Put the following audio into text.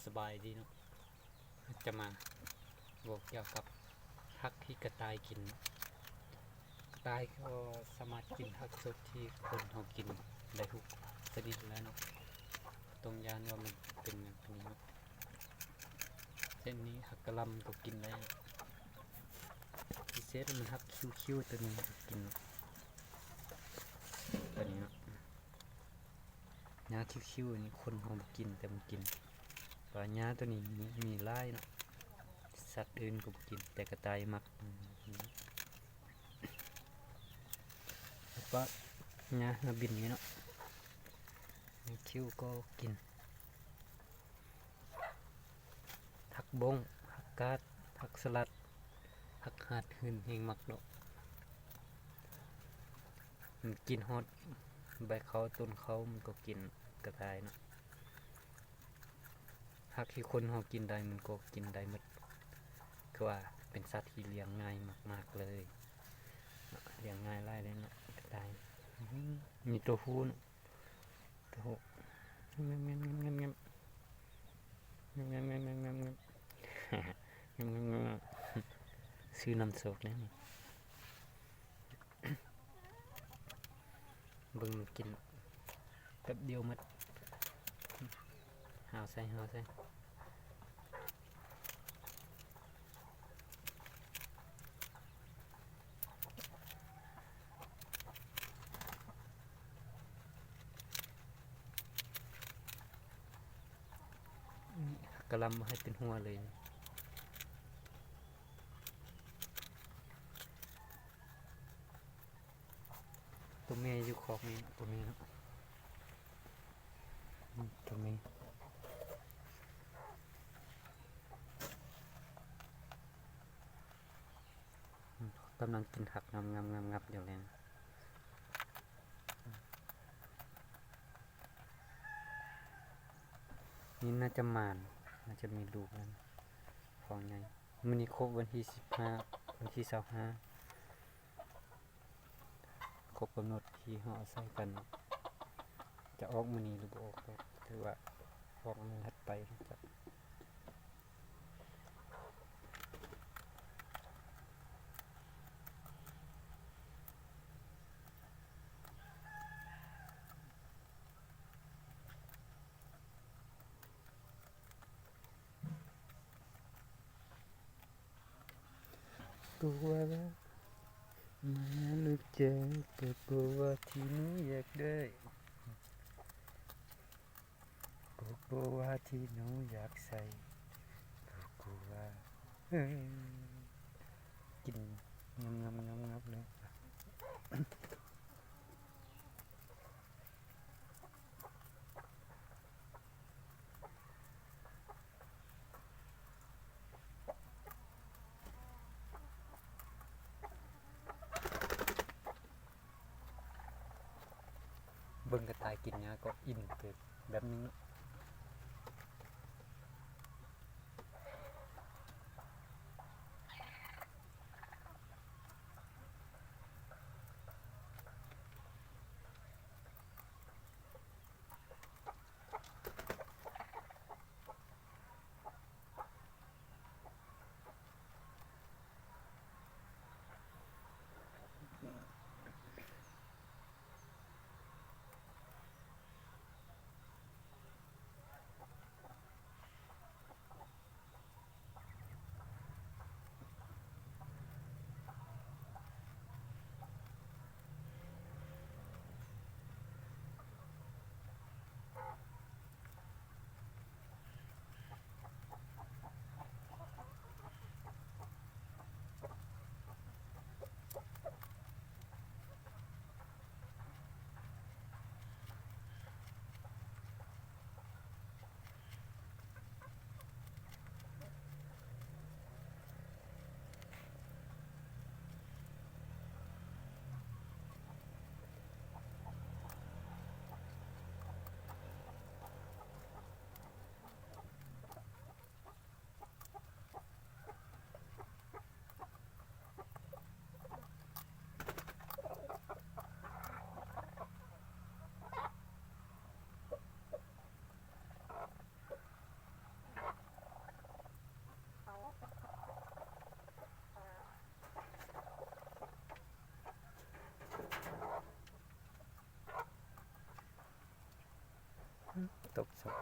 ສະບາຍດີເນາະ ຈະມາເວົ້າກ່ຽວກັບຜັກທີ່ກະຕ່າຍກິນ. ກະຕ່າຍກໍສາມາດກິນຜັກສົດທີ່ຄົນເຮົາກິນໄດ້ທຸກຊະນິດແຫຼະເນາະ, ຕ້ອງຢ້ານວ່າມັນເປັນຫຍັງເປັນນີ້ເນາະ. ເຊັ່ນນີ້ ຜັກກະຫຼ່ຳກໍກິນໄດ້, ພິເສດມັນຫັກຄິ້ວໆ ໂຕນີ້ກໍກິນ ໂຕນີ້ເນາະ. ຫຍ້າຄິ້ວໆ ນີ້ຄົນເຮົາບໍ່ກິນ ແຕ່ມັນກິນ, ແຕ່ວ່າຫຍ້າໂຕນີ້ມີ ມີຫຼາຍເນາະ, ສັດອື່ນກໍບໍ່ກິນ ແຕ່ກະຕ່າຍມັກ. ແລ້ວກໍຫຍ້າເຮືອບິນນີ້ເນາະ, ຫຍ້າຄິ້ວກໍກິນ. ຜັກບົ້ງ, ຜັກກາດ, ຜັກສະຫຼັດ, ຜັກຫາດ ຫື່ນແຮງມັກເນາະ, ມັນກິນຮອດໃບເຂົ້າຕົ້ນເຂົ້າ ມັນກໍກິນກະຕ່າຍເນາະ. ຜັກທີ່ຄົນເຮົາກິນໄດ້ ມັນກໍກິນໄດ້ໝົດ, ຄືວ່າເປັນສັດທີ່ລ້ຽງງ່າຍມາກໆ ເລີຍເນາະ, ລ້ຽງງ່າຍຫຼາຍເລີຍເນາະ ກະຕ່າຍ. ອື ມີໂຕຜູ້ເນາະ. ໂອ້ໂຫ ແງບໆ ແງບໆ ແງບໆ ແງບໆ ແງບໆ ແງບໆ ແງບໆ ແງບໆ ຊື່ນ້ຳໂຊກແດ່ນີ້. ເບິ່ງມັນກິນແປັບດຽວໝົດ. ຫາວໃສ່ ຫາວໃສ່. ກະຫຼໍ່າບໍ່ໃຫ້ເປັນຫົວເລີຍ. ໂຕແມ່ຢູ່ຄອກນີ້ ໂຕແມ່ເນາະ ອືມ ໂຕແມ່ ອືມ ກຳລັງກິນຜັກງາບໆໆໆຢູ່ແລ້ວ. ນີ້ໜ້າຈະໝານ ໜ້າຈະມີລູກແລ້ວ ທ້ອງໃຫຍ່. ມື້ນີ້ຄົບວັນທີສິບຫ້າ ວັນທີຊາວຫ້າ ຄົບກຳນົດທີ່ເຮົາອາໄສກັນ ຈະອອກມື້ນີ້ຫຼືບໍ່ອອກ ກໍຖືວ່າອອກມື້ຖັດໄປ. ກໍວ່າມາລູກເຈົ້າ ກໍບໍ່ວ່າທີ່ໜູຢາກໄດ້ ກໍບໍ່ວ່າທີ່ໜູຢາກໃສ່ ກໍບໍ່ວ່າ ເອີ ກິນງາບໆໆໆເລີຍ. ເບິ່ງກະຕ່າຍກິນຫຍ້າກໍອີ່ມເກີນແບບໜຶ່ງເນາະ. ຕົກສະ